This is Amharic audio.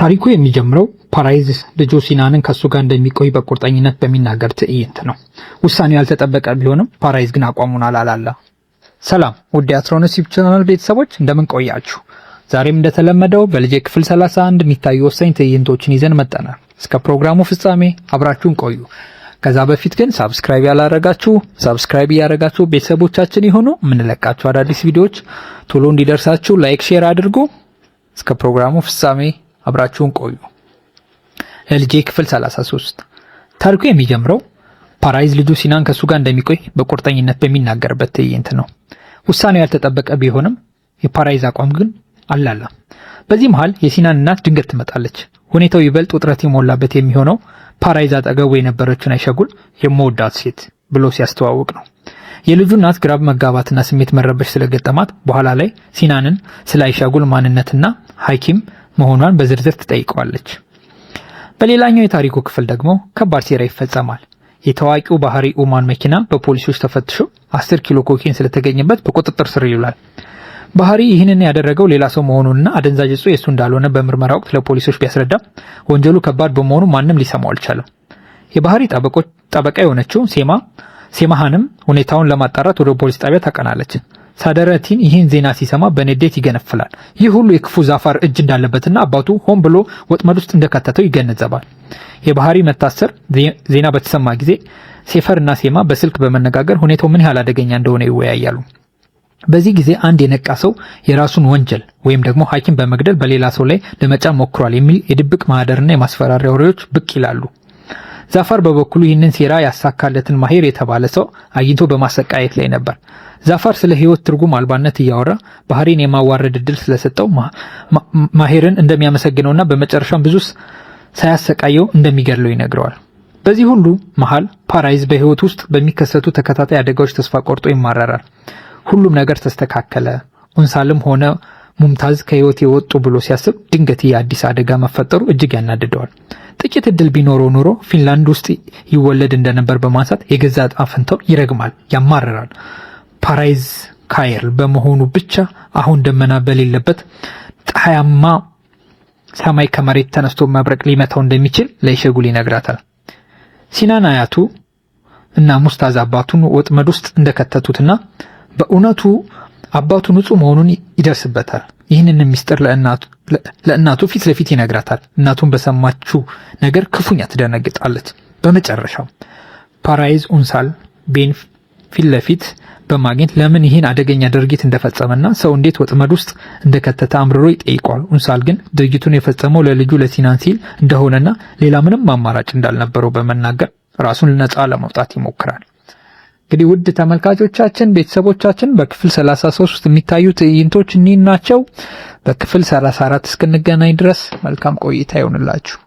ታሪኩ የሚጀምረው ፓራይዝ ልጁ ሲናንን ከሱ ጋር እንደሚቆይ በቁርጠኝነት በሚናገር ትዕይንት ነው። ውሳኔው ያልተጠበቀ ቢሆንም ፓራይዝ ግን አቋሙን አላላላ። ሰላም ውድ የአትሮኖስ ዩቲዩብ ቻናል ቤተሰቦች፣ እንደምን ቆያችሁ? ዛሬም እንደተለመደው በልጄ ክፍል 31 የሚታዩ ወሳኝ ትዕይንቶችን ይዘን መጥተናል። እስከ ፕሮግራሙ ፍጻሜ አብራችሁን ቆዩ። ከዛ በፊት ግን subscribe ያላረጋችሁ subscribe እያረጋችሁ ቤተሰቦቻችን ይሁኑ። የምንለቃችሁ አዳዲስ ቪዲዮዎች ቶሎ እንዲደርሳችሁ like፣ share አድርጉ። እስከ ፕሮግራሙ ፍጻሜ አብራችሁን ቆዩ። ለልጄ ክፍል 33። ታሪኩ የሚጀምረው ፓራይዝ ልጁ ሲናን ከሱ ጋር እንደሚቆይ በቁርጠኝነት በሚናገርበት ትዕይንት ነው። ውሳኔው ያልተጠበቀ ቢሆንም የፓራይዝ አቋም ግን አላላም። በዚህ መሃል የሲናን እናት ድንገት ትመጣለች። ሁኔታው ይበልጥ ውጥረት የሞላበት የሚሆነው ፓራይዝ አጠገቡ የነበረችውን አይሸጉል የምወዳት ሴት ብሎ ሲያስተዋውቅ ነው። የልጁ እናት ግራ መጋባትና ስሜት መረበሽ ስለገጠማት በኋላ ላይ ሲናንን ስለ አይሻጉል ማንነትና ሐኪም መሆኗን በዝርዝር ትጠይቀዋለች። በሌላኛው የታሪኩ ክፍል ደግሞ ከባድ ሴራ ይፈጸማል። የታዋቂው ባህሪ ኡማን መኪና በፖሊሶች ተፈትሾ 10 ኪሎ ኮኬን ስለተገኘበት በቁጥጥር ስር ይውላል። ባህሪ ይህንን ያደረገው ሌላ ሰው መሆኑንና አደንዛዥ እጹ የእሱ እንዳልሆነ በምርመራ ወቅት ለፖሊሶች ቢያስረዳም ወንጀሉ ከባድ በመሆኑ ማንም ሊሰማው አልቻለም። የባህሪ ጠበቃ የሆነችው ሴማሃንም ሁኔታውን ለማጣራት ወደ ፖሊስ ጣቢያ ታቀናለች። ሳደረቲን ይህን ዜና ሲሰማ በንዴት ይገነፍላል። ይህ ሁሉ የክፉ ዛፋር እጅ እንዳለበትና አባቱ ሆን ብሎ ወጥመድ ውስጥ እንደከተተው ይገነዘባል። የባህሪ መታሰር ዜና በተሰማ ጊዜ ሴፈር እና ሴማ በስልክ በመነጋገር ሁኔታው ምን ያህል አደገኛ እንደሆነ ይወያያሉ። በዚህ ጊዜ አንድ የነቃ ሰው የራሱን ወንጀል ወይም ደግሞ ሐኪም በመግደል በሌላ ሰው ላይ ለመጫን ሞክሯል የሚል የድብቅ ማህደርና የማስፈራሪያ ወሬዎች ብቅ ይላሉ። ዛፋር በበኩሉ ይህንን ሴራ ያሳካለትን ማሄር የተባለ ሰው አግኝቶ በማሰቃየት ላይ ነበር። ዛፋር ስለ ሕይወት ትርጉም አልባነት እያወራ ባህሪን የማዋረድ እድል ስለሰጠው ማሄርን እንደሚያመሰግነውና በመጨረሻም ብዙ ሳያሰቃየው እንደሚገድለው ይነግረዋል። በዚህ ሁሉ መሃል ፓራይዝ በሕይወት ውስጥ በሚከሰቱ ተከታታይ አደጋዎች ተስፋ ቆርጦ ይማረራል። ሁሉም ነገር ተስተካከለ፣ ኡንሳልም ሆነ ሙምታዝ ከህይወት የወጡ ብሎ ሲያስብ ድንገት የአዲስ አደጋ መፈጠሩ እጅግ ያናድደዋል። ጥቂት እድል ቢኖረው ኖሮ ፊንላንድ ውስጥ ይወለድ እንደነበር በማንሳት የገዛ ዕጣ ፈንታውን ይረግማል፣ ያማርራል። ፓራይዝ ካየር በመሆኑ ብቻ አሁን ደመና በሌለበት ፀሐያማ ሰማይ ከመሬት ተነስቶ መብረቅ ሊመታው እንደሚችል ለይሸጉል ይነግራታል። ሲናን አያቱ እና ሙስታዝ አባቱን ወጥመድ ውስጥ እንደከተቱትና በእውነቱ አባቱ ንጹሕ መሆኑን ይደርስበታል። ይህንን ሚስጥር ለእናቱ ፊት ለፊት ይነግራታል። እናቱን በሰማችው ነገር ክፉኛ ትደነግጣለች። በመጨረሻው ፓራይዝ ኡንሳል ቤን ፊት ለፊት በማግኘት ለምን ይህን አደገኛ ድርጊት እንደፈጸመና ሰው እንዴት ወጥመድ ውስጥ እንደከተተ አምርሮ ይጠይቀዋል። ኡንሳል ግን ድርጊቱን የፈጸመው ለልጁ ለሲናን ሲል እንደሆነና ሌላ ምንም አማራጭ እንዳልነበረው በመናገር ራሱን ነፃ ለማውጣት ይሞክራል። እንግዲህ ውድ ተመልካቾቻችን፣ ቤተሰቦቻችን፣ በክፍል 33 የሚታዩ ትዕይንቶች እኒህ ናቸው። በክፍል 34 እስክንገናኝ ድረስ መልካም ቆይታ ይሆንላችሁ።